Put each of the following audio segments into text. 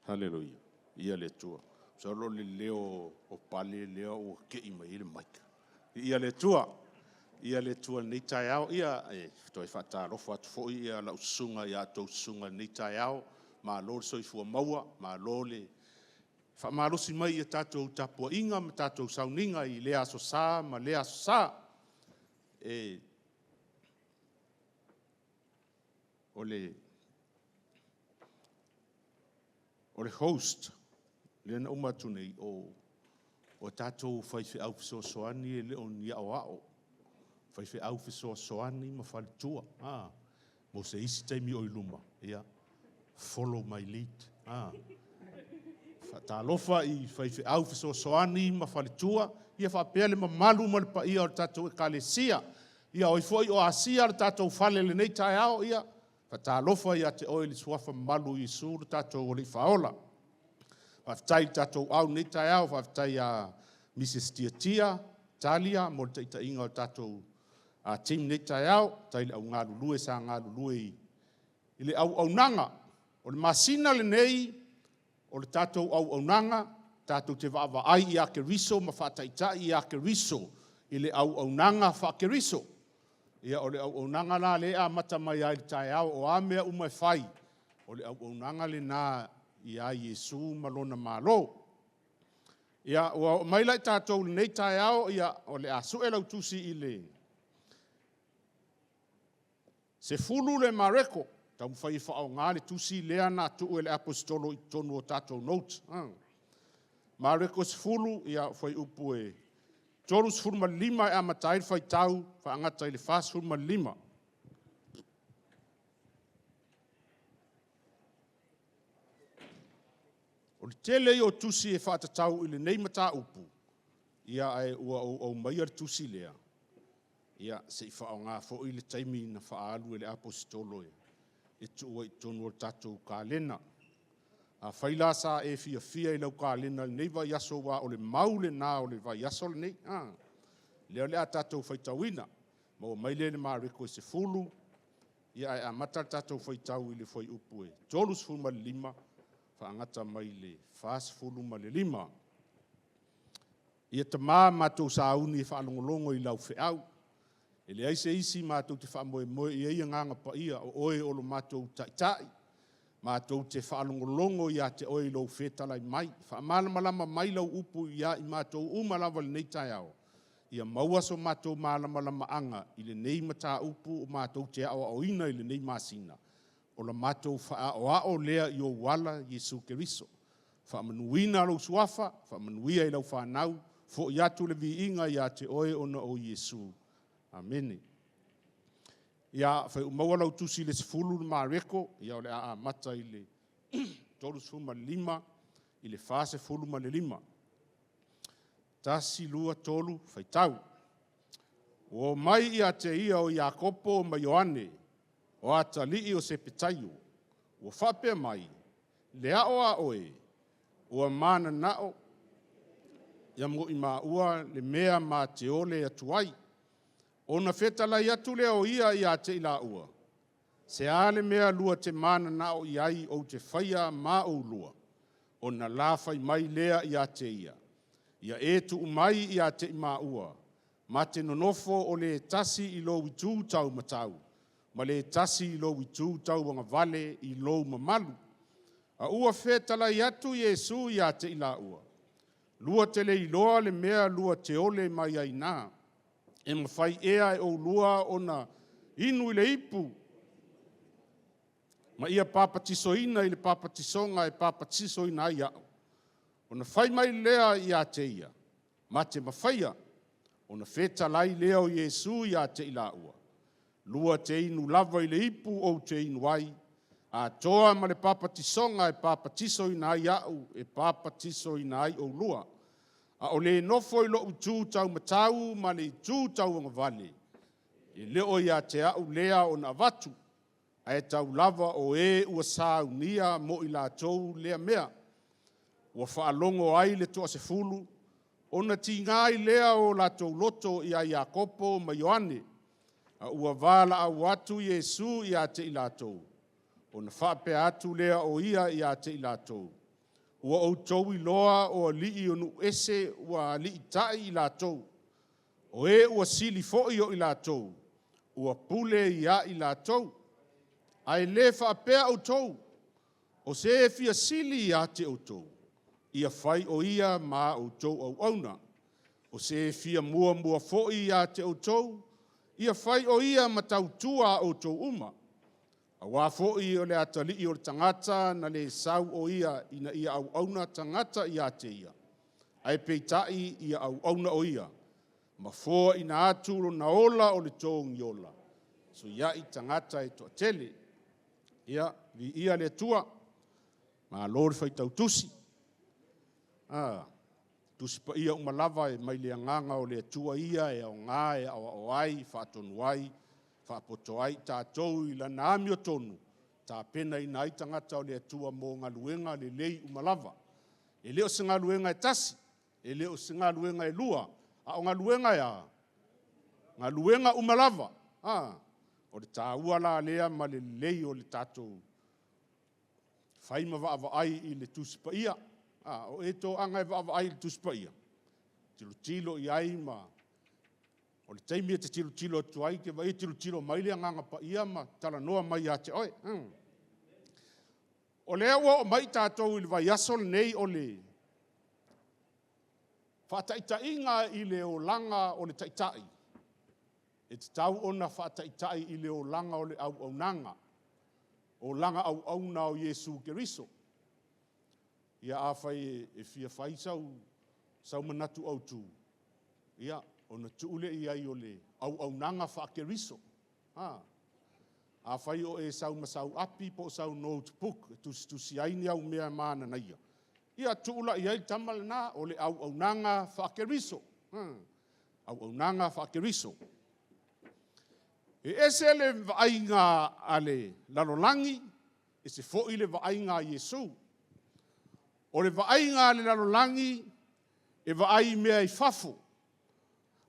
Haleluia. Ia le Atua. Masalo o le leo o Pale lea ua tei mai ai le maika. Ia le Atua. Ia le Atua i lenei taeao. Ia, e toe faatalofa atu foi lau susuga i a outou susuga i lenei taeao. Malo le soifua maua, malo le faamalosi mai i a tatou tapuaiga ma tatou sauniga i lea Aso Sa ma lea Aso Sa. O le host lea na uma atu nei, o tatou faifeau fesoasoani e le o ni aoao, faifeau fesoasoani ma faletua. Mo se isi taimi o i luma, ia, follow my lead. Faatalofa i faifeau fesoasoani ma faletua, ia faapea le mamalu ma le paia o le tatou Ekalesia. Ia o ai foi o asia le tatou fale i lenei taeao, ia faatalofa ia te oe i le suafa mamalu o Iesu le tatou Alii Faaola. Faafetai i le tatou au i lenei taeao, faafetai ia Mrs. Tiatia Talia mo le taitaiga o le tatou team i lenei taeao. Faafetai i le au galulue sa galulue i le auaunaga. O le masina lenei o le tatou auaunaga, tatou te vaavaai ia Keriso ma faataitai ia Keriso i le auaunaga faa-Keriso. Ia, o le auaunaga la lea e amata mai lava i le taeao, o a mea uma e fai, o le auaunaga lena ia Iesu ma lona Malo. Ia, ua oo mai la i tatou i lenei taeao, ia, o le a sue lau tusi i le 10 le Mareko, taumafai e faaaoga le tusi lea na tuu e le Aposetolo i totonu o tatou notes. Mareko 10, ia, fuaiupu e 35 e amata ai le faitau, faagata i le 45. O le tele ia o tusi e faatatau i lenei mataupu, ia ae ua ou aumaia le tusi lea, ia se i faaaoga foi le taimi na faaalu e le Aposetolo e tuu ai i totonu o le tatou kalena. Afai la sa e fiafia i lau kalena i lenei vaiaso aua o le mau lena o le vaiaso lenei, lea o le a tatou faitauina. Maua mai lea i le Mareko e 10, ia ae amata le tatou faitau i le fuaiupu e 35 faagata mai i le 45. Ia Tama, matou sauni e faalogologo i lau feau. E leai se isi matou te faamoemoe i ai Agaga Paia, o oe o lo matou Taitai. Matou te faalogologo ia te oe i lou fetalai mai. Faamalamalama mai lau upu ia i matou uma lava i lenei taeao, ia maua so matou malamalamaaga i lenei mataupu ua matou te aoaoina i lenei masina, o le matou faaoao lea i ou ala Iesu Keriso. Faamanuina lou suafa, faamanuia i lau fanau, foi atu le viiga ia te oe ona o Iesu. Amene. Ia, fai ua maua lau tusi i le 10 le Mareko, ia o le a amata i le 35 i le 45. 1, 2, 3, faitau. Ua omai ia te ia o Iakopo ma Ioane, o atalii o Sepetaio, ua faapea mai, le ao a oe, ua mananao ia mo i maua le mea ma te ole atu ai. Ona fetalai atu lea o ia ia te i laua, se a le mea lua te mananao i ai ou te faia ma oulua? Ona la fai mai lea ia te ia, ia e tuu mai ia te i maua, ma te nonofo o le tasi i lou itu taumatau, ma le tasi i lou itu tauagavale i lou mamalu. A ua fetalai atu Iesu ia te i laua, lua te le iloa le mea lua te ole mai ai na. E mafai ea e oulua ona inu i le ipu ma ia papatisoina i le papatisoga e papatisoina ai au? Ona fai mai lea ia te ia, ma te mafaia. Ona fetalai lea o Iesu ia te i laua, lua te inu lava i le ipu ou te inu ai, atoa ma le papatisoga e papatisoina ai au e papatisoina ai oulua. A o le nofo i lou itu taumatau ma le itu tauagavale, e le o ia te au lea ona avatu, ae tau lava o e ua saunia mo i latou lea mea. Ua faalogo ai le toasefulu, ona tiga ai lea o latou loto ia Iakopo ma Ioane. A ua valaau atu Iesu ia te i latou, ona faapea atu lea o ia ia te i latou, Ua outou iloa o alii o nuu ese ua aliitai i latou, o e ua sili foi o i latou, ua pule ia i latou. Ae le faapea outou, o se e fia sili ia te outou, ia fai o ia ma a outou auauna. O se e fia muamua foi ia te outou, ia fai o ia ma tautua a outou uma. Aua foi o le Atalii o le tagata na le sau o ia ina ia auauna tagata ia te ia, ae peitai ia auauna o ia, ma foaina atu lona ola o le togiola, sui ai tagata e toatele. Ia, viia le Atua, malo le faitau tusi. Tusi Paia uma lava e mai le Agaga o le Atua ia e aoga e aoao ai, faatonu ai, faapoto ai i tatou i lana amiotonu, tapenaina ai tagata o le Atua mo galuega lelei uma lava. E le o se galuega e tasi, e le o se galuega e lua, a o galuega e a? Galuega uma lava. O le taua la lea ma le lelei o le tatou fai ma vaavaai i le Tusi Paia. O e toaga e vaavaai i le Tusi Paia? Tilotilo i ai ma... O le taimi e te tilotilo atu ai, e te vaai e tilotilo mai le Agaga Paia ma talanoa mai ia te oe. O lea ua oo mai tatou i le vaiaso lenei o le faataitaiga i le olaga o le taitai, e tatau ona faataitai i le olaga o le auaunaga, olaga auauna o Iesu Keriso. Ia afai e fia fai sau manatu autu, ia ona tuu lea i ai o le auaunaga faa-Keriso. Afai o e sau ma sau api po o sau notebook e tusitusi ai ni au mea mananaia, ia tuu la i ai le tama lena, o le auaunaga faa-Keriso. Auaunaga faa-Keriso. E ese le vaaiga a le lalolagi, ese foi le vaaiga a Iesu. O le vaaiga a le lalolagi, e vaai i mea i fafo,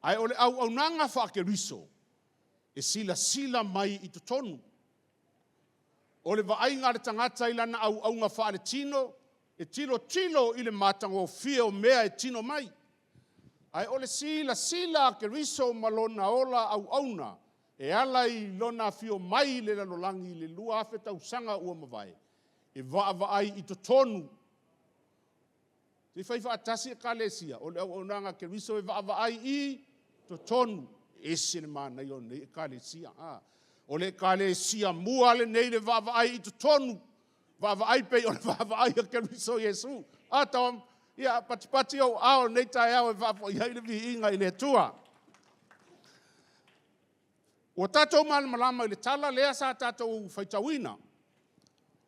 ae o le auaunaga faa-Keriso, e silasila mai i totonu. O le vaaiga a le tagata i lana auauna faaletino, e tilotilo i le matagofie o mea e tino mai. Ae o le silasila a Keriso ma lona ola auauna e ala i lona afio mai i le lalolagi i le 2000 tausaga ua mavae, e vaavaai i totonu. Se i fai faatasi ekalesia, o le auaunaga a Keriso e vaavaai i totonu. E ese le manaia o lenei ekalesia. O le ekalesia mua lenei i le vaavaai i totonu, vaavaai pei o le vaavaai a Keriso Iesu. A Tom, ia patipati ou aao i lenei taeao e faafoi ai le viiga i le Atua. Ua tatou malamalama i le tala lea sa tatou faitauina.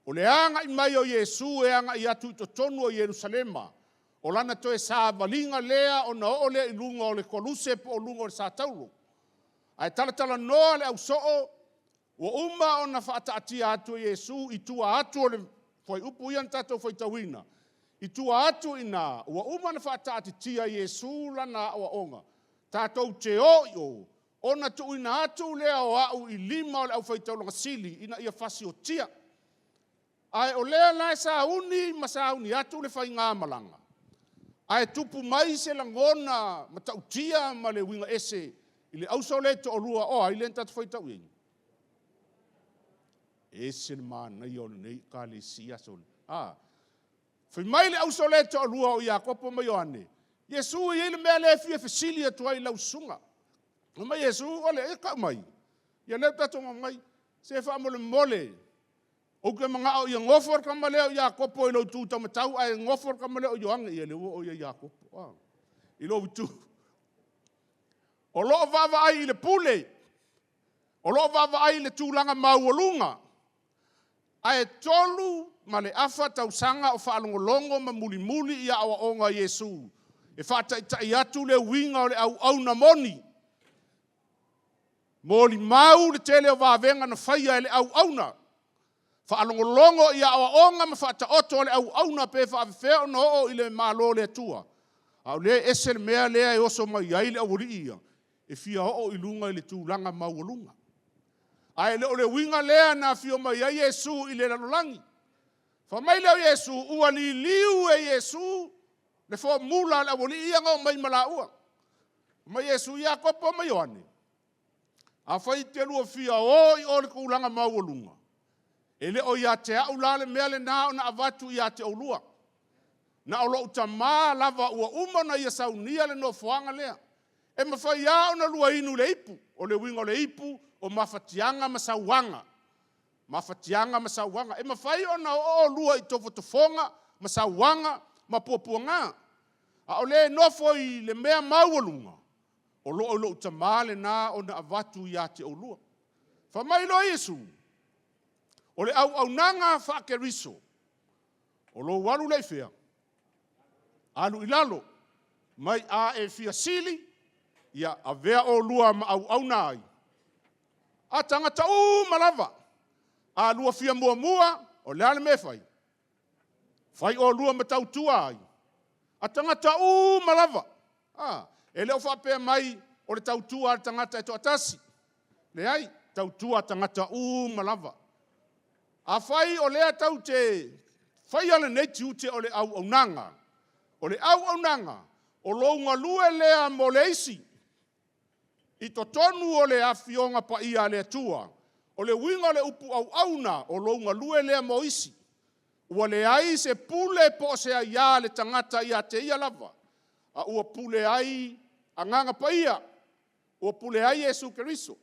O le agai mai o Iesu e agai atu i totonu o Ierusalema, o lana toe savaliga lea ona oo lea i luga o le Koluse po o luga o le Satauro. Ae talatalanoa le ausoo, ua uma ona faataatia atu e Iesu i tua atu o le fuaiupu lea na tatou faitauina, i tua atu i ina, ua uma ona faataatitia e Iesu lana aoaoga, tatou te o i o, ona tuuina atu lea o au i lima o le aufaitaulaga sili ina ia fasiotia. Ae o lea la e sauni ma sauni atu le faigamalaga, ae tupu mai se lagona matautia ma le uiga ese i le auso lea e toalua, o ai lea na tatou faitau i ai? E ese le manaia o lenei ekalesia sole. Fai mai le auso lea e toalua o Iakopo ma Ioane, Iesu e i ai le mea lea e fia fesili atu ai i lau susuga. Fai mai Iesu, ole, e tau mai. Ia lea ua tatou omai, se faamolemole, ou te manao ia nofo le tama lea o Iakopo i lou itu taumatau ae nofo le tama lea o Ioane, ia lea ua oo ia Iakopo, i lou itu. O lo o vaavaai i le pule, o lo o vaavaai i le tulaga maualuga, ae 3 1/2 tausaga o faalogologo ma mulimuli i aoaoga a Iesu e faataitai atu le uiga o le auauna moni. Molimau le tele o vavega na faia e le auauna, faalogologo i aoaoga ma faataoto a le auauna pe faapefea ona oo i le Malo o le Atua. A o lea e ese le mea lea e oso mai ai le aualii ia, e fia oo i luga i le tulaga maualuga. Ae le o le uiga lea na afio mai ai Iesu i le lalolagi. Fai mai lea o Iesu, ua liliu e Iesu le formula a le aualii ia na omai ma laua. Fai mai Iesu, Iakopo ma Ioane, afai e te lua fia o i o i le tulaga maualuga, e le o ia te au la le mea lena ona avatu ia te oulua. Na o lou Tama lava ua uma ona ia saunia le nofoaga lea. E mafai lava ona lua inu i le ipu, o le uiga o le ipu, o mafatiaga ma sauaga. Mafatiaga ma sauaga. E mafai ona oo oulua i tofotofoga ma sauaga ma puapuaga, a o le nofo i le mea maualuga, o lo o i lou Tama lena ona avatu ia te oulua. Fai mai loa Iesu, o le auaunaga faa-Keriso, o lou alu lea i fea? Alu i lalo. Mai a e fia sili, ia avea oulua ma auauna a ai? A tagata uma lava. A lua fia muamua, o le a le mea e fai? Fai oulua ma tautua ai? A tagata uma lava. A, e le o faapea mai o le tautua a le tagata e toatasi. Leai, tautua tagata uma lava. Afai o lea tatou te faia lenei tiute o le auaunaga, o le auaunaga, o lou galue lea mo le isi, i totonu o le Afioga Paia a le Atua. O le uiga o le upu auauna, o lou galue lea mo isi. Ua leai se pule po o se aia a le tagata ia te ia lava, a ua pule ai Agaga Paia, ua pule ai Iesu Keriso.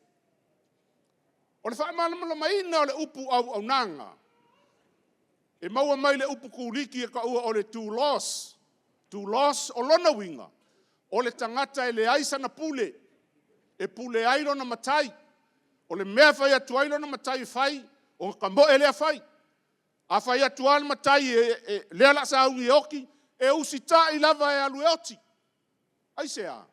O le faamalamalamaina o le upu auaunaga, e maua mai le upu Kuliki e taua o le doulos. Doulos o lona uiga, o le tagata e leai sana pule, e pule ai lona matai. O le mea e fai atu ai lona matai e fai, ona tamoe lea fai. A fai atu lava le matai lea o le a sauni e oti, e usitai lava e alu e oti. Aisea?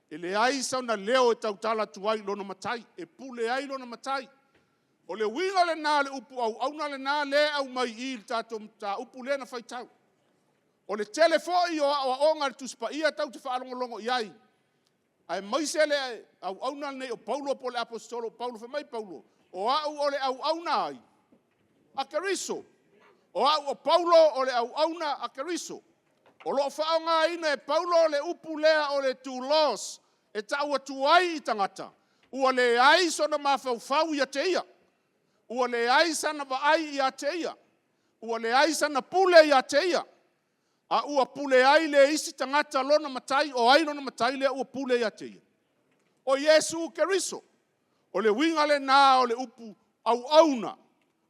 E leai sona leo e tautala atu ai i lona matai, e pule ai lona matai. O le uiga lena o le upu auauna lena lea e aumai i i i le tatou mataupu lea na faitau. O le tele foi o aoaoga a le Tusi Paia tatou te faalogologo i ai, aemaise le auauna lenei o Paulo po o le Aposetolo o Paulo. Fai mai Paulo, o au o le auauna a ai? A Keriso. O au o Paulo o le auauna a Keriso. O lo o faaaogaina e Paulo le upu lea o le doulos e tau atu ai i tagata, ua leai sona mafaufau ia te ia, ua leai sana vaai ia te ia, ua leai sana pule ia te ia, a ua pule ai le isi tagata lona matai. O ai lona matai lea ua pule ia te ia? O Iesu Keriso. O le uiga lena o le upu auauna,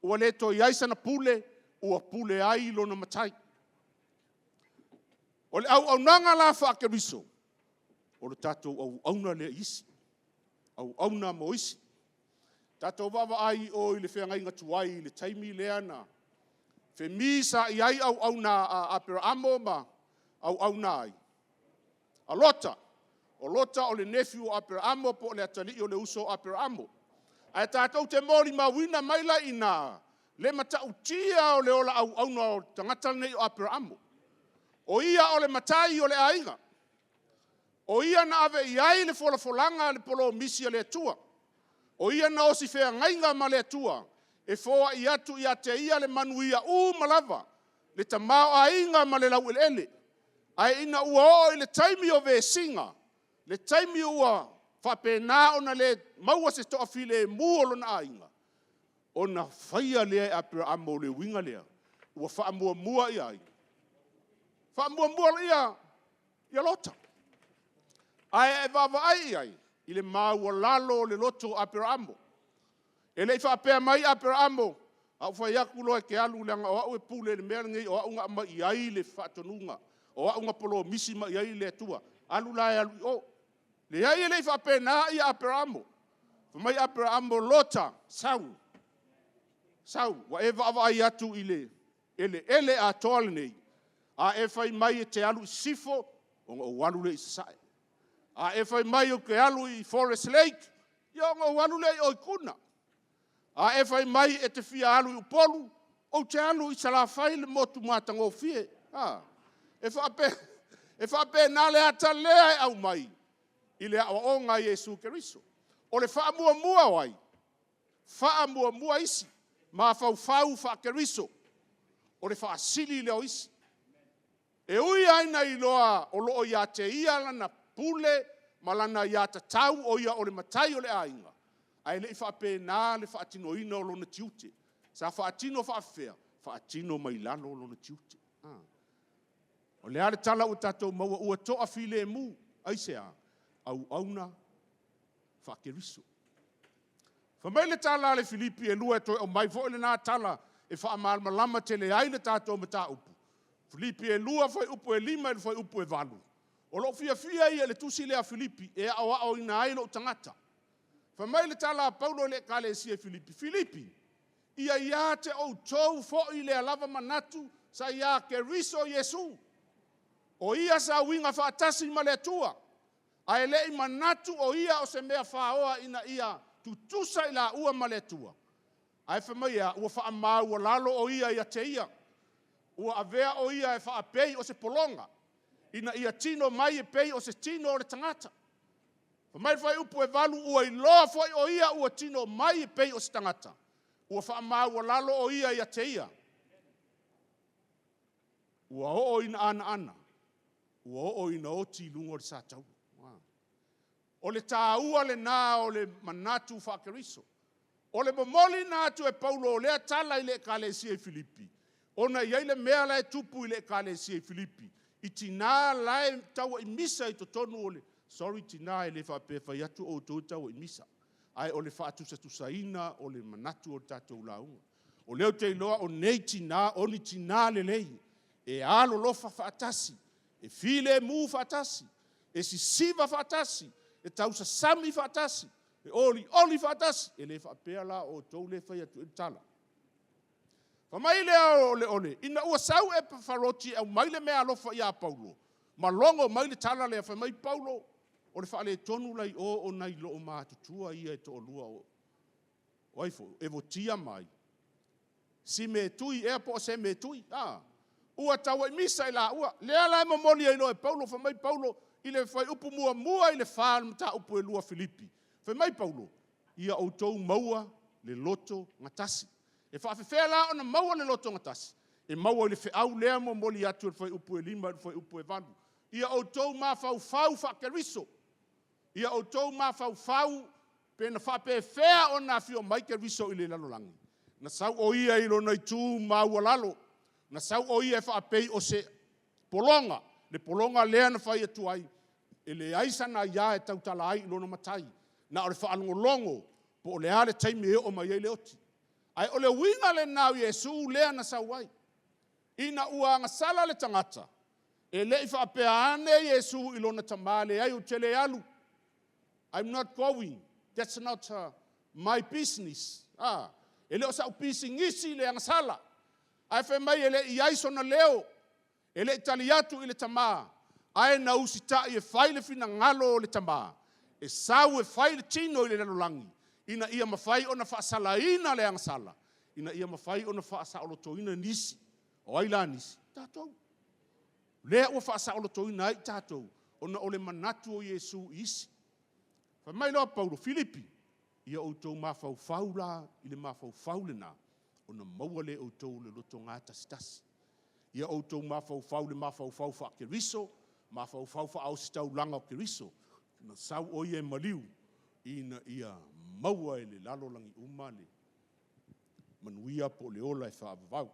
ua le toe i ai sana pule, ua pule ai lona matai. O le auaunaga la faa-Keriso, o le tatou auauna lea i isi, auauna mo isi. Tatou vaavaai i o i le feagaiga tuai i le taimi lea na femisai ai auauna a Aperamo ma auauna a ai? A Lota. O Lota o le nephew o Aperamo po o le atalii o le uso a Aperamo. Ae tatou te molimauina mai la i ina le matautia o le ola auauna o le tagata lenei o Aperamo. O ia o le matai o le aiga. O ia na ave i ai le folafolaga a le polomisi a le Atua. O ia na osi feagaiga ma le Atua e foai atu ia te ia le manuia uma lava, le tamaoaiga ma le laueleele. Ae ina ua oo i le taimi o vesiga, le taimi ua faapena ona le maua se toafilemu o lona aiga, ona faia lea e Aperamo o le uiga lea, ua faamuamua ia ai? Faamuamua ia Lota. Ae a e vaavaai i ai i le maualalo o le loto o Aperamo, e le i faapea mai Aperamo, a ou fai atu loa e te alu leaga o au e pule i le mea lenei o au na aumai i ai le faatonuga, o au na polomisi mai i ai le Atua, alu la e alu i o. Leai e le i faapena Aperamo. Fai mai Aperamo, Lota, sau, sau, ua e vaavaai atu i le eleele atoa lenei, a e fai mai e te alu i sisifo, ona ou alu lea i sasae. A e fai mai ou te alu i Forest Lake, ia ona ou alu lea i o i Puna. A e fai mai e te fia alu i Upolu, ou te alu i Salafai le motu matagofie. E faapena le ata lea e aumai i le aoaoga a Iesu Keriso. O le faamuamua o ai? Faamuamua isi, mafaufau faa-Keriso. O le faasili lea o isi. E ui lava ina iloa o lo o ia te ia lana pule ma lana aiatatau o ia o le matai o le aiga, ae le i faapena le faatinoina o lona tiute. Sa faatino faapefea? Faatino mai lalo lona tiute. O le a le tala ua tatou maua? Ua toafilemu. Aisea? Auauna faa-Keriso. Fai mai le tala a le Filipi e 2 e toe aumai foi lena tala e faamalamalama tele ai le tatou mataupu, Filipi 2 fuaiupu 5 i le fuaiupu 8, o lou fiafia ia i le tusi lea a Filipi e aoaoina ai lou tagata. Fai mai le tala a Paulo i le ekalesia i Filipi, Filipi, ia ia te outou foi lea lava manatu sa ia Keriso Iesu, o ia sa uiga faatasi ma le Atua, ae le i manatu o ia o se mea faoa ina ia tutusa i laua ma le Atua, ae fai mai e a? Ua faamaualalo o ia ia te ia, ua avea o ia e faapei o se pologa, ina ia tino mai e pei o se tino o le tagata. Fai mai le fuaiupu e 8, ua iloa foi o ia ua tino mai e pei o se tagata, ua faamaualalo o ia ia te ia, ua oo ina anaana, ua oo ina oti i luga o le sataua. O le taua lena o le manatu faa-Keriso. O le momoliina atu e Paulo o lea tala i le ekalesia i Filipi, ona e i ai le mea la e tupu i le ekalesia i Filipi, i tina la e tauaimisa i totonu o le… sorry tina e le faapea e fai atu outou e tauaimisa, ae o le faatusatusaina o le manatu o le tatou lauga. O lea ou te iloa o nei tina o ni tina lelei, e alolofa faatasi, e filemu faatasi, e sisiva faatasi, e tausasami faatasi, e olioli faatasi. E le faapea la o outou lea e fai atu ai le tala. Fai mai lea ina ua sau Epafaroti e aumai le meaalofa ia Paulo, ma logo mai le tala lea, fai mai Paulo, o le faaletonu la i o, o nai loomatutua ia e toalua o ai foi? Evotia ma ai? Simetui ea po o Semetui. A, ua tauaimisa i laua. Lea la e momoli ai loa e Paulo, fai mai Paulo i le fuaiupu 1 i le 4 o le mataupu e 2 a Filipi, fai mai Paulo, ia outou maua le loto gatasi. E faapefea la ona maua le loto gatasi? E maua i le feau lea e momoli atu e le fuaiupu e 5 i le fuaiupu e 8. Ia outou mafaufau faa-Keriso. Ia outou mafaufau pe na faapefea ona afio mai Keriso i le lalolagi? Na sau o ia i lona itu maualalo. Na sau o ia e faapei o se pologa, le pologa lea na fai atu ai, e leai sana aia e tautala ai i lona Matai, na o le faalogologo po o le a le taimi e oo mai ai le oti. Ae o le uiga lena o Iesu lea na sau ai. Ina ua agasala le tagata, e le i faapea ane Iesu i lona Tama, leai ou te le alu, I'm not going, that's not my business. E le o sau pisinisi le agasala. Ae fai mai e le i i ai sona leo, e le i tali atu i le Tama, ae na usitai e fai le finagalo o le Tama, e sau e fai le tino i le lalolagi, ina ia mafai ona faasalaina le agasala, ina ia mafai ona faasaolotoina nisi. O ai la nisi? O tatou. Lea ua faasaolotoina ai tatou, ona o le manatu o Iesu i isi. Fai mai loa Paulo, Filipi, ia outou mafaufau la i le mafaufau lena, ona maua lea e outou o le loto gatasitasi. Ia outou mafaufau i le mafaufau faa-Keriso, mafaufau faa-ositaulaga o Keriso, na sau o ia e maliu ina ia maua e le lalolagi uma le manuia po o le ola e faavavau.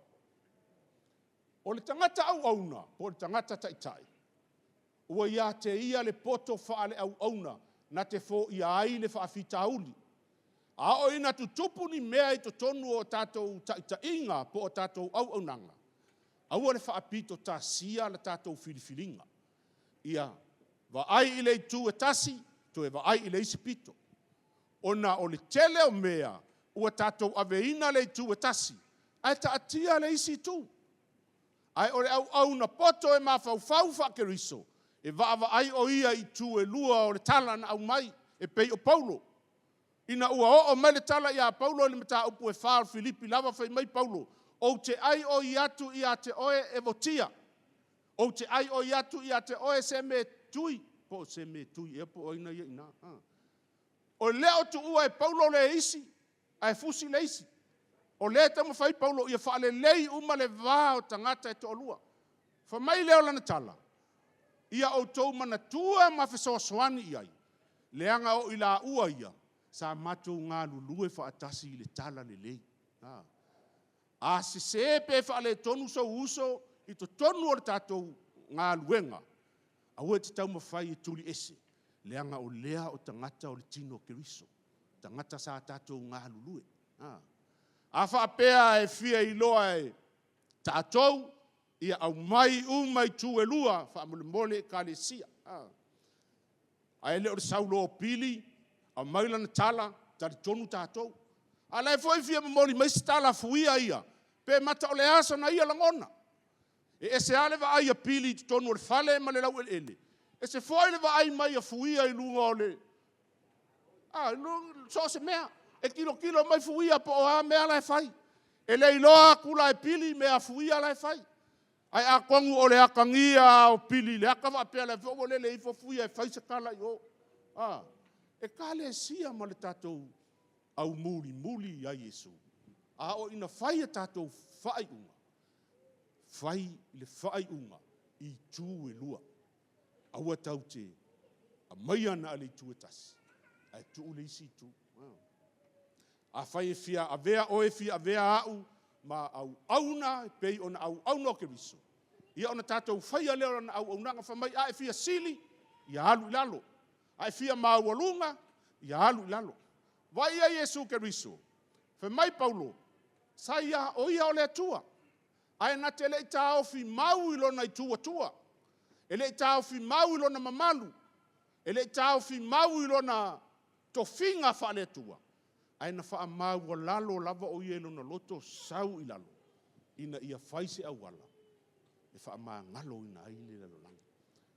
O le tagata auauna, po o le tagata taitai, ua ia te ia le poto faale-auauna na te foia ai le faafitauli. A oo ina tutupu ni mea i totonu o tatou taitaiga po o tatou auaunaga, aua le faapito tasia le tatou filifiliga. Ia vaai i le itu e tasi, toe vaai i le isi pito. Ona o le tele o mea ua tatou aveina le itu e tasi, ae taatia le isi itu. Ae o le auauna poto e mafaufau faa-Keriso, e vaavaai o ia i itu e lua o le tala na aumai, e pei o Paulo. Ina ua oo mai le tala ia Paulo i le mataupu e 4 o Filipi lava, fai mai Paulo, ou te aioi atu ia te oe Evotia, ou te aioi atu ia te oe Semetui, po o Semetui ea po o ai na ia i ina. E le o tuua e Paulo le isi, ae fusi le isi. O lea e taumafai Paulo ia faalelei uma le va o tagata e toalua. Fai mai lea o lana tala, ia outou manatua ma fesoasoani i ai, leaga o i laua ia, sa matou galulue faatasi i le Talalelei. A sese pe faaletonu sou uso i totonu o le tatou galuega, aua e te taumafai e tuliese, leaga o lea o tagata o le tino o Keriso, o tagata sa tatou galulue. A faapea e fia iloa e tatou, ia aumai uma itu e lua faamolemole Ekalesia. Ae le o le sau loa o Pili aumai lana tala, talitonu tatou. A o la foi e fia momoli mai se tala a Fuia ia, pe mata o le a sona ia lagona. E ese lava le vaai a Pili i totonu o le fale ma le laueleele, ese foi le vaai mai a Fuia i luga o le... so o se mea. E tilotilo mai Fuia po o a mea la e fai. E le iloa atu la e Pili mea a Fuia la e fai. Ae atonu o le atagia lava o Pili i le ata faapea o lea foi ua lele ifo Fuia e fai se tala i o. Ekalesia ma le tatou aumulimuli ia Iesu, a oo ina fai a tatou faaiuga, fai le faaiuga i itu e lua. Aua tatou te aumaia na o le itu e tasi, ae tuu le isi itu. Afai e fia avea oe fia avea au ma auauna e pei ona auauna Keriso, ia ona tatou faia lea o lana auaunaga. Fai mai a e fia sili, ia alu i lalo, a e fia maualuga, ia alu i lalo. Vaai ia Iesu Keriso, fai mai Paulo, sa ia, o Ia o le Atua, ae na te le i taofi mau i lona itu Atua, e le i taofi mau i lona mamalu, e le i taofi mau i lona tofiga faale-Atua, ae na faamaualalo lava o Ia i lona loto sau i lalo, ina ia fai se auala e faamagaloina ai le lalolagi.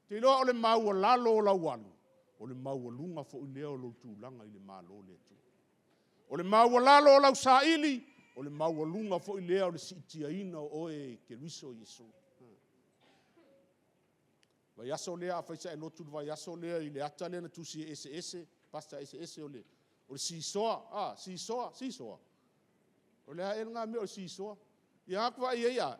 Ou te iloa o le maualalo o lau alu, o le maualuga foi lea o lou tulaga i le Malo o le Atua. O le maualalo o lau saili, o le maualuga foi lea o le siitiaina o oe e Keriso Iesu. O le vaiaso lea, afai sa e lotu i le vaiaso lea i le ata lea na tusi e eseese, pasta eseese o le seesaw, seesaw, seesaw. O le a ea lena mea o le seesaw? Ia o atu vaai i ai au,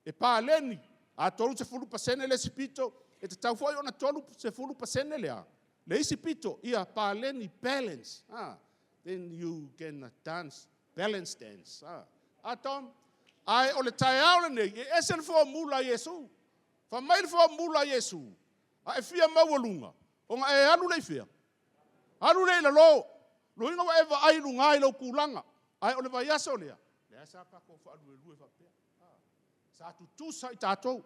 e paleni. A 30% le isi pito, e tatau foi ona 30% le a? Le isi pito. Ia paleni, balance. Then you can dance, balance dance. A Tom? Ae o le taeao lenei, e ese le formula a Iesu. Fai mai le formula a Iesu, a e fia maualuga, ona e alu lea i fea? Alu lea i lalo. Lona uiga ua e vaai i luga i lou tulaga. Ae o le vaiaso lea, lea sa tatou faaluelue faapea, sa tutusa i tatou.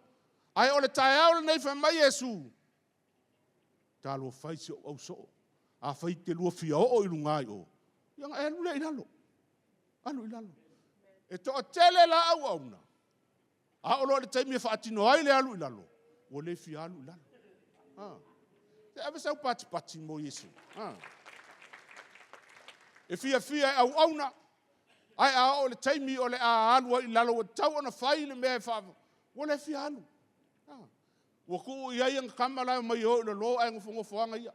Ae o le taeao lenei fai mai Iesu, talofa e i si ou ausoo, afai e te lua fia oo i luga i o, ia ona e alu lea i lalo, alu i lalo. E toatele la auauna, a oo loa i le taimi e faatino ai le alu i lalo, ua le fia alu i lalo. Se ave sau patipati mo Iesu. E fiafia e auauna, ae a oo i le taimi o le a alu ai i lalo ua tatau ona fai le mea e faa... ua le fia alu. Ua tuu i ai ana tama la e omai e o i lalo ae nofonofo lava ia.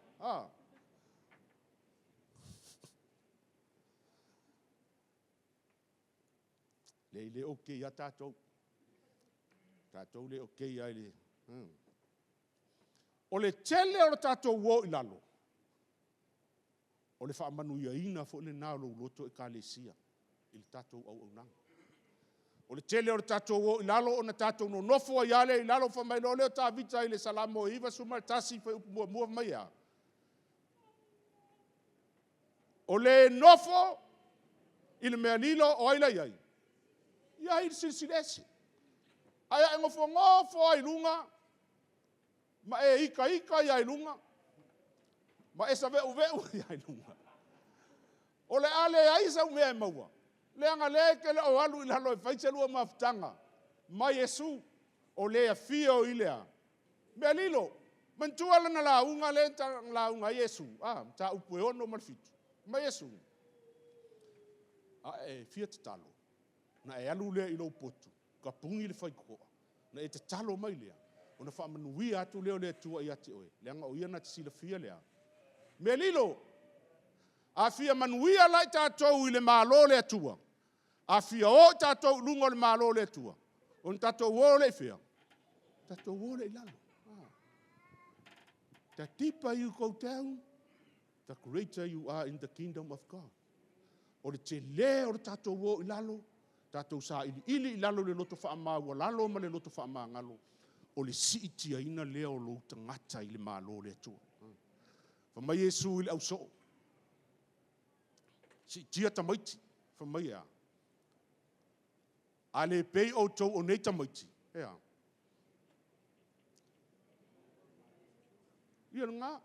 E le okay lava tatou. O tatou le okay lava i le... O le tele o le tatou o i lalo, o le faamanuiaina foi lena o lou loto Ekalesia i le tatou auaunaga. O le tele o le tatou o i lalo ona tatou nonofo ai lava lea i lalo, fai mai loa lea o Tavita i le Salamo 91 fuaiupu 1, fai mai e a? O le nofo i le mea lilo, o ai la e i ai? E i ai le Silisili Ese. Ae a e nofonofo lava i luga, ma e itaita ai lava i luga, ma e saveuveu ai lava i luga, o le a leai sau mea e maua, leaga o lea e te le o alu i lalo e fai se lua mafutaga ma Iesu, o le afio i le a? Mea lilo. Manatua lana lauga lea na lauga ai Iesu, Mataupu e 6 ma le 7, fai mai Iesu, a e fia tatalo, ona e alu lea i lou potu, tapuni le faitotoa, ona e tatalo mai lea, ona faamanuia atu lea o le Atua ia te oe, leaga o Ia na te silafia le a? Mea lilo. A fia manuia la i tatou i le Malo o le Atua, A fia o i tatou i luga o le Malo o le Atua, ona tatou o lea i fea? Tatou o lea i lalo. The deeper you go down, the greater you are in the kingdom of God. O le tele o le tatou o i lalo, tatou sailiili i lalo i le loto faamaualalo ma le loto faamagalo, o le siitiaina lea o lou tagata i le Malo o le Atua. Fai mai Iesu i le ausoo, siitia tamaiti, fai mai e a? A le pei outou o nei tamaiti, e a? Ia lena,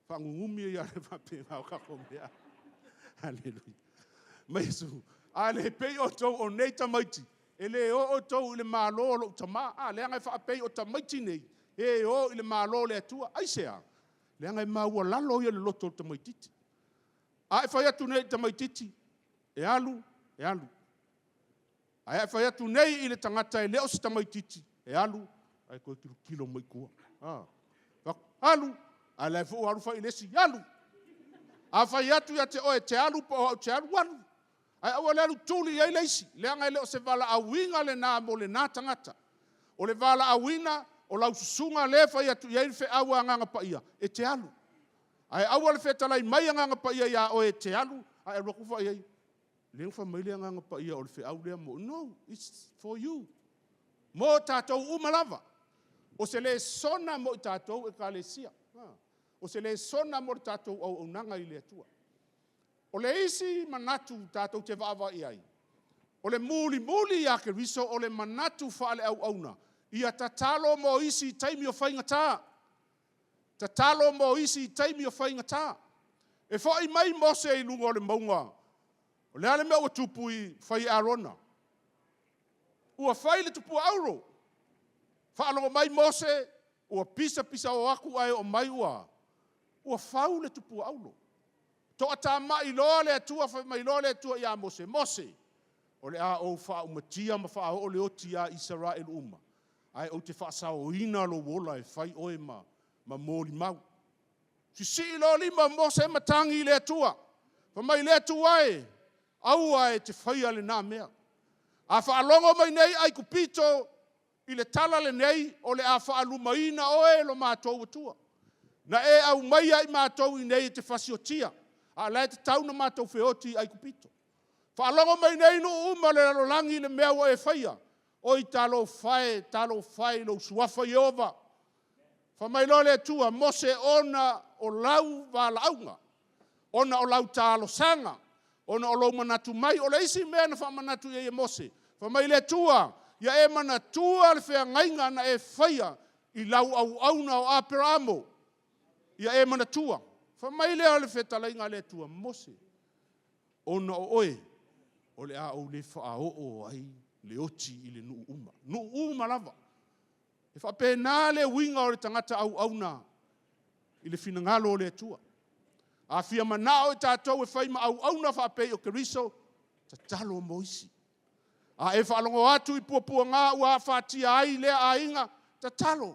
faanunumi ai lava faapena o tatou mea. Aleluia. Mai Iesu, a le pei outou o nei tamaiti, e le o outou i le Malo o lou Tama. A, leaga e faapei o tamaiti nei, e o i le Malo o le Atua. Aisea? Leaga e maualalo ia le loto o le tamaititi. A e fai atu nei i le tamaititi, e alu, e alu. Ae a e fai atu nei i le tagata e le o se tamaititi, e alu, ae toe tilotilo mai i tua. Alu! Ae o la foi ua alu fai i le isi, alu! A fai atu ia te oe e te alu po o au ou te alu, alu. Ae aua le alu tuli i ai le isi, leaga e le o se valaauina lena mo lena tagata. O le valaauina, o lau susuga lea e fai atu i ai le feau a Agaga Paia, e te alu. Ae aua le fetalai mai Agaga Paia ia oe e te alu, ae alu atu vaai i ai, lea na fai mai le Agaga Paia o le feau lea mo… No, it's for you. Mo tatou uma lava. O se lesona mo i tatou ekalesia. O se lesona mo le tatou auaunaga i le Atua. O le isi manatu tatou te vaavaai i ai, o le mulimuli ia Keriso o le manatu faaleauauna, ia tatalo mo isi i taimi o faigata. Tatalo mo isi i taimi o faigata. E foi mai Mose i luga o le mauga, o le a le mea ua tupu i fai e Arona? Ua fai le tupua auro. Faalogo mai Mose ua pisapisao atu ae oo mai ua fau le tupua auro. Toatamai loa le Atua, fai mai loa le Atua ia Mose, Mose, o le a ou faaumatia ma faaoo le oti ia Isaraelu uma, ae ou te faasaoina lou ola e fai oe ma molimau. Sisii loa lima o Mose matagi i le Atua. Fai mai, le Atua e, aua e te faia lena mea. A faalogo mai nei Aikupito i le tala lenei, o le a faalumaina oe e lo matou Atua. Na e aumaia i matou i inei e te fasiotia, a o la e tatau ona matou feoti i Aikupito. Faalogo mai nei nuu uma o le lalolagi i le mea ua e faia. Oi talofa e, talofa e i lou suafa Ieova. Fai mai loa le Atua, Mose ona o lau valaauga, ona o lau talosaga, ona o lou manatu mai. O le isi mea na faamanatu i ai e Mose, fai mai le Atua, ia e manatua le feagaiga na e faia i lau auauna o Aperamo. Ia e manatua. Fai mai lea o le fetalaiga a le Atua, Mose, ona o oe, o le a ou le faaoo ai le oti i le nuu uma, nuu uma lava. E faapena le uiga o le tagata auauna i le finagalo o le Atua. A fia manao i tatou e fai ma auauna faapei o Keriso, tatalo mo isi. A e faalogo atu i puapuaga ua afatia ai lea aiga, tatalo.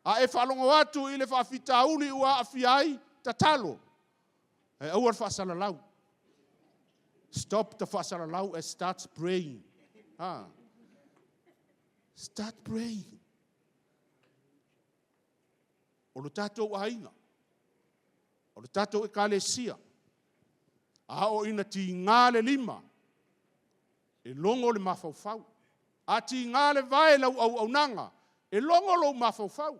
A e faalogo atu i le faafitauli ua aafia ai, tatalo. Ae aua le faasalalau. Stop the faasalalau and start praying. Ah. Start praying. O lo tatou aiga, o le tatou ekalesia, a oo ina tiga le lima, e logo le mafaufau. A tiga le vae i lau auaunaga, e logo lou mafaufau.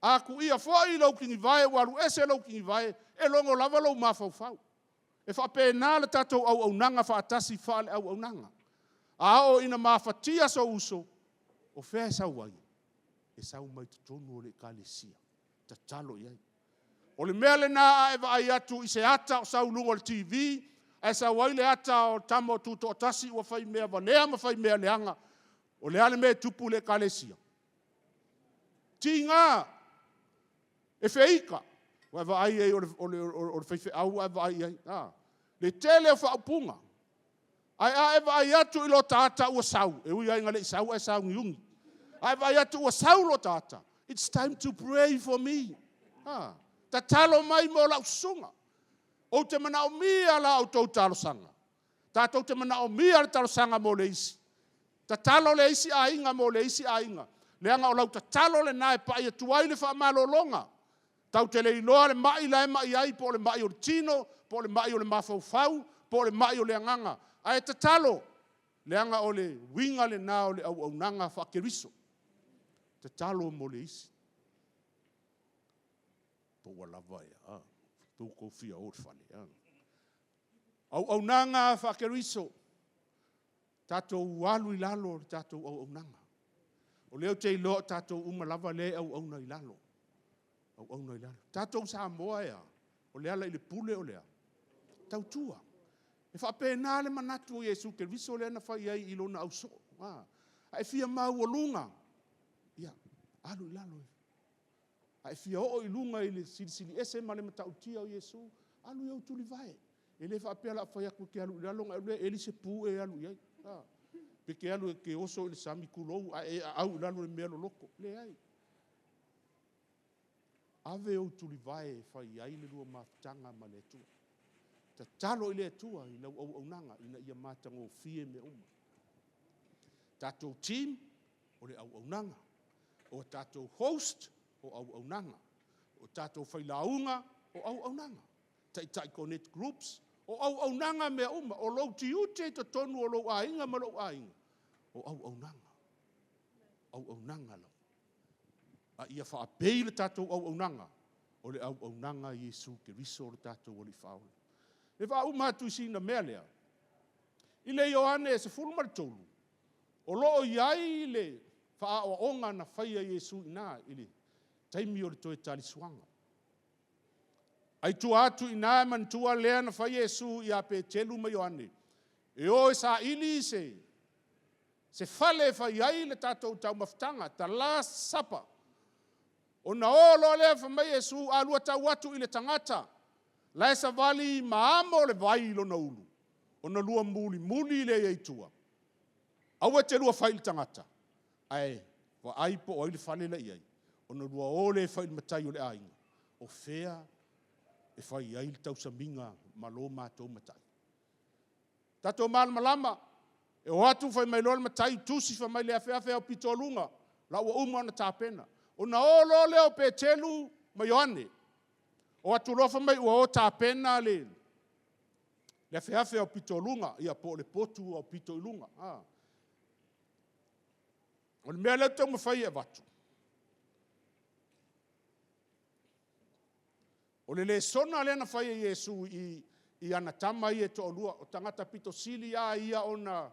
A tuia foi lou tugivae ua alu ese lou tugivae, e logo lava lou mafaufau. E faapena le tatou auaunaga faatasi faale-auaunaga. A oo ina mafatia sou uso, o fea e sau ai? E sau mai totonu o le ekalesia, tatalo i ai. O le mea lena a e vaai atu i se ata o sau i luga o le TV, ae sau ai le ata o le tama o Tutoatasi ua fai mea valea ma fai mea leaga, o le a le mea e tupu i le ekalesia? Tiga, e feita, ua e vaai i ai o le faifeau ua e vaai i ai. A. Le tele o faaupuga. Ae a e vaai atu i lo ta ata ua sau, e ui lava ina le i sau ae sauniuni. A e vaai atu ua sau lo ta ata, it's time to pray for me. Ah, tatalo mai mo lau susuga. Ou te manaomia la outou talosaga. Tatou te manaomia le talosaga mo le isi. Tatalo le isi aiga mo le isi aiga, leaga o lau tatalo lena e pai atu ai le faamalologa. Tatou te le iloa le mai la e mai ai, po o le mai o le tino, po o le mai o le mafaufau, po o le mai o le agaga. Ae tatalo, leaga o le uiga lena o le auaunaga faa-Keriso, tatalo mo le isi. Po ua lava ea? A, pe ua outou fia o i le fale? A. Auaunaga faa-Keriso, tatou alu i lalo i le tatou auaunaga. O lea ou te iloa o tatou uma lava lea e auauna i lalo, auauna i lalo. O tatou Samoa e a? O le ala i le pule o le a? Tautua. E faapena le manatu o Iesu Keriso lea na fai ai i lona ausoo. A e fia maualuga, ia alu i lalo. A e fia oo i luga i le Silisili Ese ma le matautia o Iesu, alu i ou tulivae. E le faapea o le a ou fai atu e te alu i lalo ona e alu lea e eli se pu e alu i ai. Pe te alu e te oso i le sami tulou, ae e aau i lalo i le mea loloto. Leai. Ave ou tulivae e fai ai le lua mafutaga ma le Atua. Tatalo i le Atua i lau auaunaga ina ia matagofie mea uma. Tatou team, o le auaunaga. O tatou host, o auaunaga. O tatou failauga, o auaunaga. Taitai Connect Groups, o auaunaga mea uma. O lou tiute i totonu o lou aiga ma lou aiga, o auaunaga. Auaunaga lava. A ia faapei le tatou auaunaga? O le auaunaga a Iesu Keriso lo tatou Alii Faaola. E faauma atu i sina mea lea, i le Ioane 13, o lo o i ai le faaoaoga na faia e Iesu i ina i le taimi o le toe talisuaga. Ae i tua atu i ina, manatua lea na fai Iesu ia Peteru ma Ioane, e o e saili se fale e fai ai le tatou taumafataga, the last supper. Ona o loa lea fai mai Iesu, a lua tau atu i le tagata la e savali ma amo le vai i lona ulu, ona lua mulimuli lea i ai i tua. Aua e te lua fai i le tagata, ae vaai po o ai le fale la e i ai, ona lua o lea e fai i le matai o le aiga, o fea e fai ai le tausamiga ma lo matou matai. Tatou malamalama, e o atu fai mai loa le matai tusi fai mai le afeafe aupitoaluga, la ua uma ona tapena. Ona o loa lea o Peteru ma Ioane, o atu loa fai mai ua o tapena le afeafe aupitoaluga, ia po o le potu aupito i luga. O le mea lea ou te taumafai e avatu, o le lesona lea na fai e Iesu i ana tama ia e toalua, o tagata aupito sili lava ia ona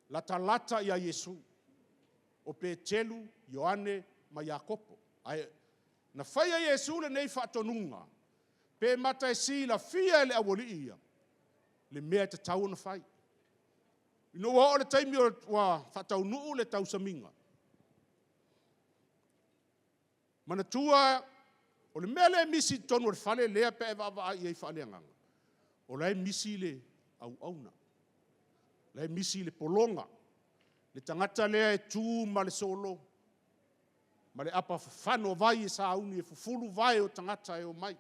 latalata ia Iesu, o Peteru, Ioane ma Iakopo. Ae na fai e Iesu lenei faatonuga, pe mata e silafia e le aualii ia le mea e tatau ona fai. Ina ua oo i le taimi ua faataunuu le tausamiga, manatua o le mea lea e misi i totonu o le fale lea pe a e vaavaai i ai faaleagaga, o la e misi le auauna, o la e misi le pologa, le tagata lea e tu ma le solo ma le apa fafano vai e sauni e fufulu vae o tagata e omai.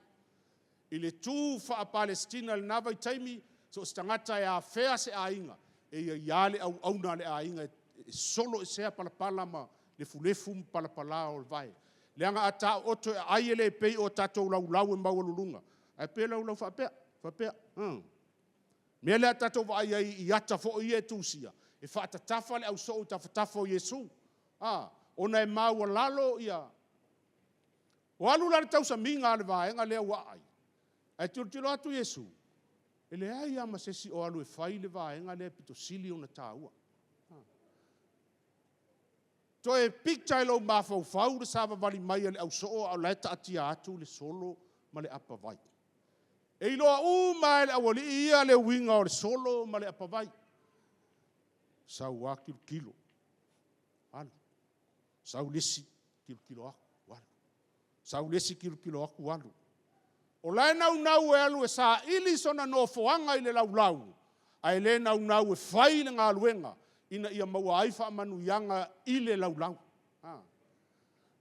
I le tu faa-Palesitina i lena vaitaimi, so o se tagata e afea se aiga, e i ai lava le auauna a le aiga e soloesea palapala ma lefulefu ma palapala o vae. Leaga a taooto e aai e le pei o tatou laulau e maualuluga, ae pei o laulau faapea, faapea. O le mea lea a tatou vaai ai i ata foi ia e tusia, e faatatafa le ausoo i tafatafa o Iesu, ona e maualalo ia... Ua alu la le tausamiga a le vaega lea ua aai, ae tilotilo atu Iesu, e leai lava ma se isi o alu e fai le vaega lea e aupito sili ona taua. Toe picture i lou mafaufau le savavali mai a le ausoo a o la e taatia atu le solo ma le apavai. E iloa uma lava e le aualii ia le uiga o le solo ma le apavai. Sau lava tilotilo, alu. Sau le isi, tilotilo atu, alu. Sau le isi tilotilo atu, alu. O la e naunau e alu e saili sona nofoaga i le laulau, ae le naunau e fai le galuega ina ia maua ai faamanuiaga i le laulau.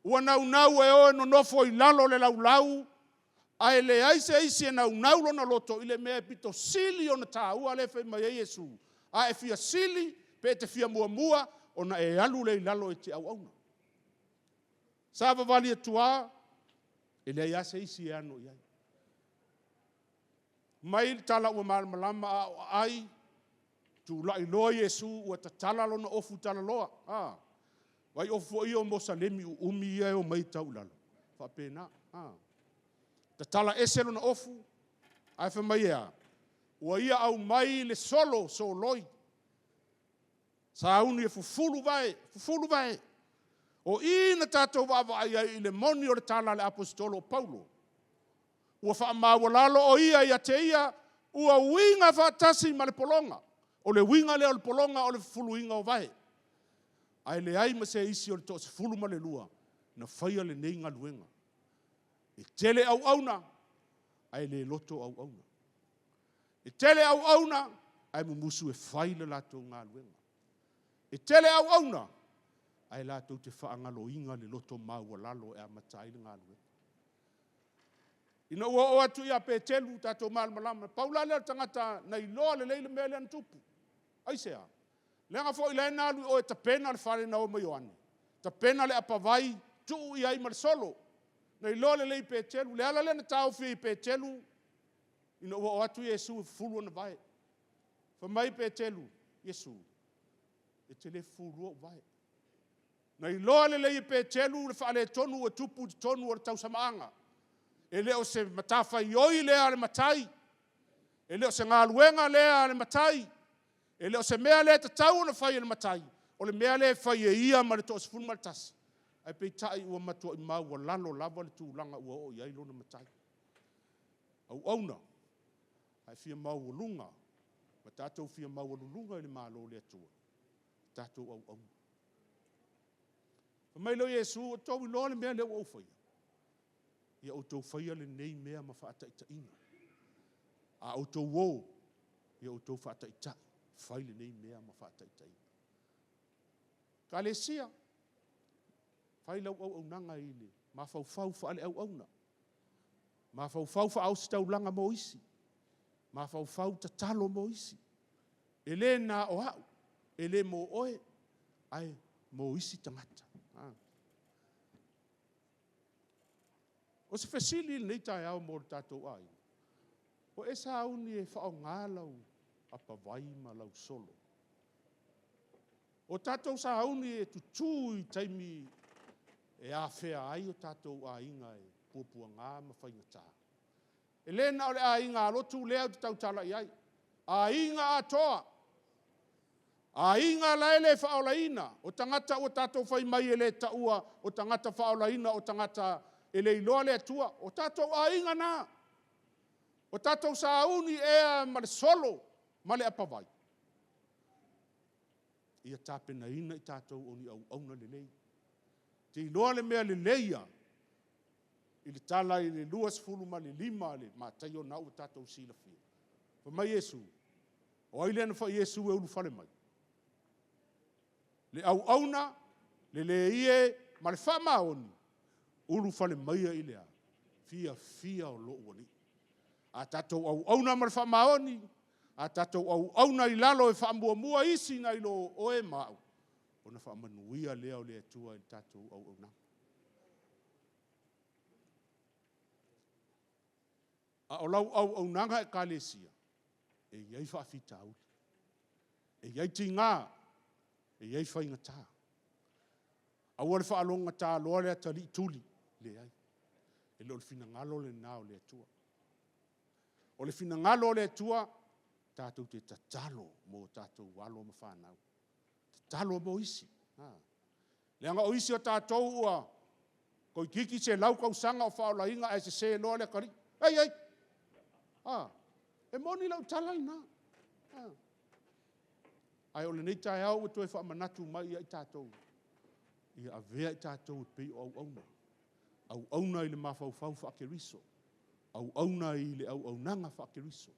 Ua naunau e o e nonofo i lalo o le laulau. Ae leai se isi e naunau lona loto i le mea e pito sili ona taua lea e fai mai ai Iesu, a e fia sili pe e te fia muamua, ona e alu lea i lalo e te auauna. Savavali atu lava, e leai lava se isi e ano i ai. Mai le tala ua malamalama a o aai, tulai loa Iesu ua tatala lona ofu talaloa. A, vaai ofu foi ia o mosalemi uumi ia e omai e tau i lalo. E faapena. A, tatala ese lona ofu, ae fai mai e a? Ua ia aumai le solo soloi, sauni e fufulu vae, fufulu vae. O i na tatou vaavaai ai i le moni o le tala a le Aposetolo o Paulo, ua faamaualalo o ia ia te ia, ua uiga faatasi ma le pologa. O le uiga lea o le pologa o le fufuluina o vae. Ae leai ma se isi o le toa 12 na faia lenei galuega. E tele auauna, ae le loto auauna. E tele auauna, ae mumusu e fai le latou galuega. E tele auauna, ae latou te faagaloina le loto maualalo e amata ai le galuega. Ina ua oo atu ia Peteru, tatou malamalama, pau la lea o le tagata na iloa lelei le mea lea na tupu. Aisea? Leaga foi o la na alu i o e tapena le fale na o ma Ioane, tapena le apavai, tuu i ai ma le solo. Na iloa lelei e Peteru, le ala lea na taofi ai e Peteru ina ua oo atu Iesu e fufulu ana vae. Fai mai Peteru, Iesu, e te le fufulua ou vae. Na iloa lelei e Peteru le faaletonu ua tupu i totonu o le tausamaaga. E le o se matafaioi lea a le matai, e le o se galuega lea a le matai, e le o se mea lea e tatau ona fai e le matai, o le mea lea e fai e ia ma le toa-11, ae peitai ua matuai maualalo lava le tulaga ua oo i ai lona matai. Auauna, a e fia maualuga ma tatou fia maualuluga i le Malo o le Atua, tatou auauna. Fai mai lea o Iesu, ua outou iloa le mea lea ua ou faia? Ia outou faia lenei mea ma faataitaiga. A outou o, ia outou faataitai, fai lenei mea ma faataitaiga. Ekalesia, fai lau auaunaga i le mafaufau faale-auauna, mafaufau faa-ositaulaga mo isi, mafaufau tatalo mo isi. E le na o au, e le mo oe, ae mo isi tagata. O se fesili i lenei taeao mo le tatou aiga, ua e sauni e faaaoga lau apavai ma lau solo? O tatou sauni e tutu i taimi e afea ai o tatou aiga e puapuaga ma faigata. E le na o le aiga lotu lea ou te tautala i ai, aiga atoa. Aiga la e le faaolaina, o tagata ua tatou fai mai e le taua o tagata faaolaina o tagata e le iloa le Atua. O tatou aiga na. O tatou sauni ea ma le solo ma le apavai? Ia tapenaina i tatou o ni auauna lelei. Ou te iloa le mea lelei lava, i le tala i le 25 a le Mataio lena ua tatou silafia, fai mai Iesu, o ai lea na fai i Iesu e ulufale mai? Le auauna, le le ie ma le faamaoni, ulufale maia i le a? Fiafia o lou Alii. A tatou auauna ma le faamaoni, a tatou auauna i lalo e faamuamua isi nai lo oe ma au, ona faamanuia lea o le Atua i le tatou auaunaga. A o lau auaunaga Ekalesia, e i ai faafitauli, e i ai tiga, e i ai faigata. Aua le faalogogata loa le atalii tuli, leai, e le o le finagalo lena o le Atua. O le finagalo o le Atua, tatou te tatalo mo tatou alo ma fanau, tatalo mo isi. Leaga o isi o tatou ua toeitiiti 100 tausaga o faaolaina ae sese loa le atalii. Ai ai! A, e moni lau tala lena. Ae o lenei taeao ua toe faamanatu mai ia i tatou, ia avea i tatou e pei o auauna, auauna i le mafaufau faa-Keriso, auauna i le auaunaga faa-Keriso,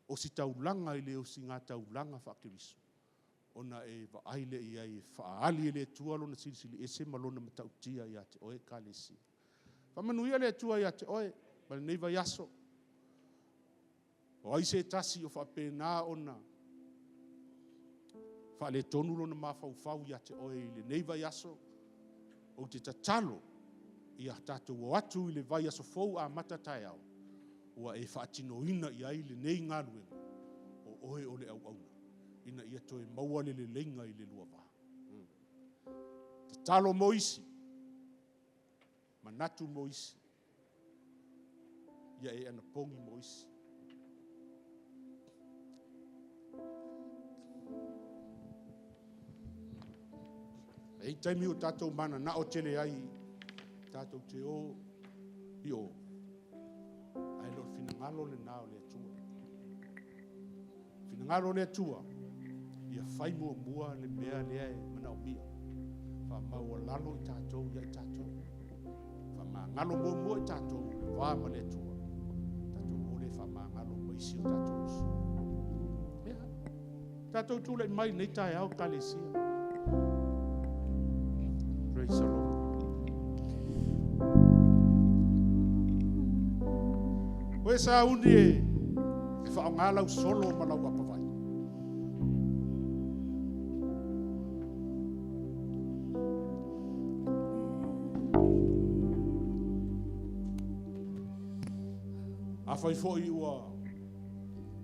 ositaulaga i le osiga taulaga faa-Keriso, ona e vaai lea i ai e faaali e le Atua Lona Silisili Ese ma Lona matautia ia te oe Ekalesia. Faamanuia le Atua ia te oe. ma lenei vaiaso. O ai se tasi o faapena ona faaletonu lona mafaufau ia te oe i lenei vaiaso, ou te tatalo, ia tatou o atu i le vaiaso fou amata taeao, ua e faatinoina i ai lenei galuega, o oe o le auauna, ina ia toe maua le leleiga i le lua va. Tatalo mo isi, manatu mo isi, ia e anapogi mo isi. E i ai taimi ua tatou mananao tele ai tatou te o i o, ae le o le finagalo lena o le Atua. O le finagalo o le Atua, ia fai muamua le mea lea e manaomia, faamaualalo i tatou ia i tatou. Faamagalo muamua i tatou le va ma le Atua, ona tatou o lea e faamagalo ma isi o tatou uso. Ia, tatou tulai mai i lenei taeao Ekalesia. Praise the Lord. O e sauni e faaaoga lau solo ma lau apavai. Afai foi ua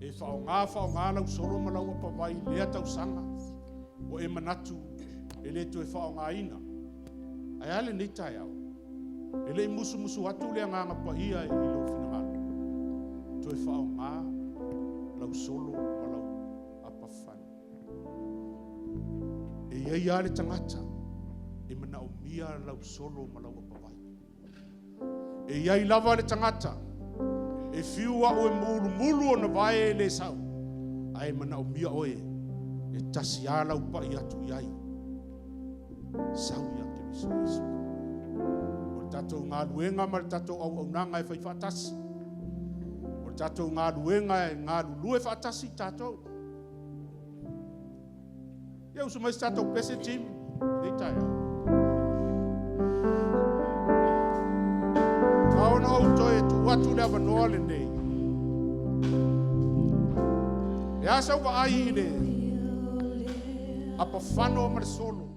e faaaoga faaaoga lau solo ma lau apavai i lea tausaga, ua e manatu e le toe faaaogaina. Ae a lenei taeao? E le i musumusu atu le Agaga Paia i lou finagalo, toe faaaoga lau solo ma lau apafale. E i ai lava le tagata e manaomia lau solo ma lau apavai. E i ai lava le tagata e fiu au e mulumulu ona vae e le sau, ae manaomia oe, e tasi lava lau pai atu i ai, sau ia Keriso Iesu. O le tatou galuega ma le tatou auaunaga e fai faatasi. O le tatou galuega e galulue faatasi tatou. Ia usu mai se tatou pese Jim, i lenei taeao. Na ona ou toe tuu atu le avanoa lenei. E a sau vaai i le apafano ma le solo?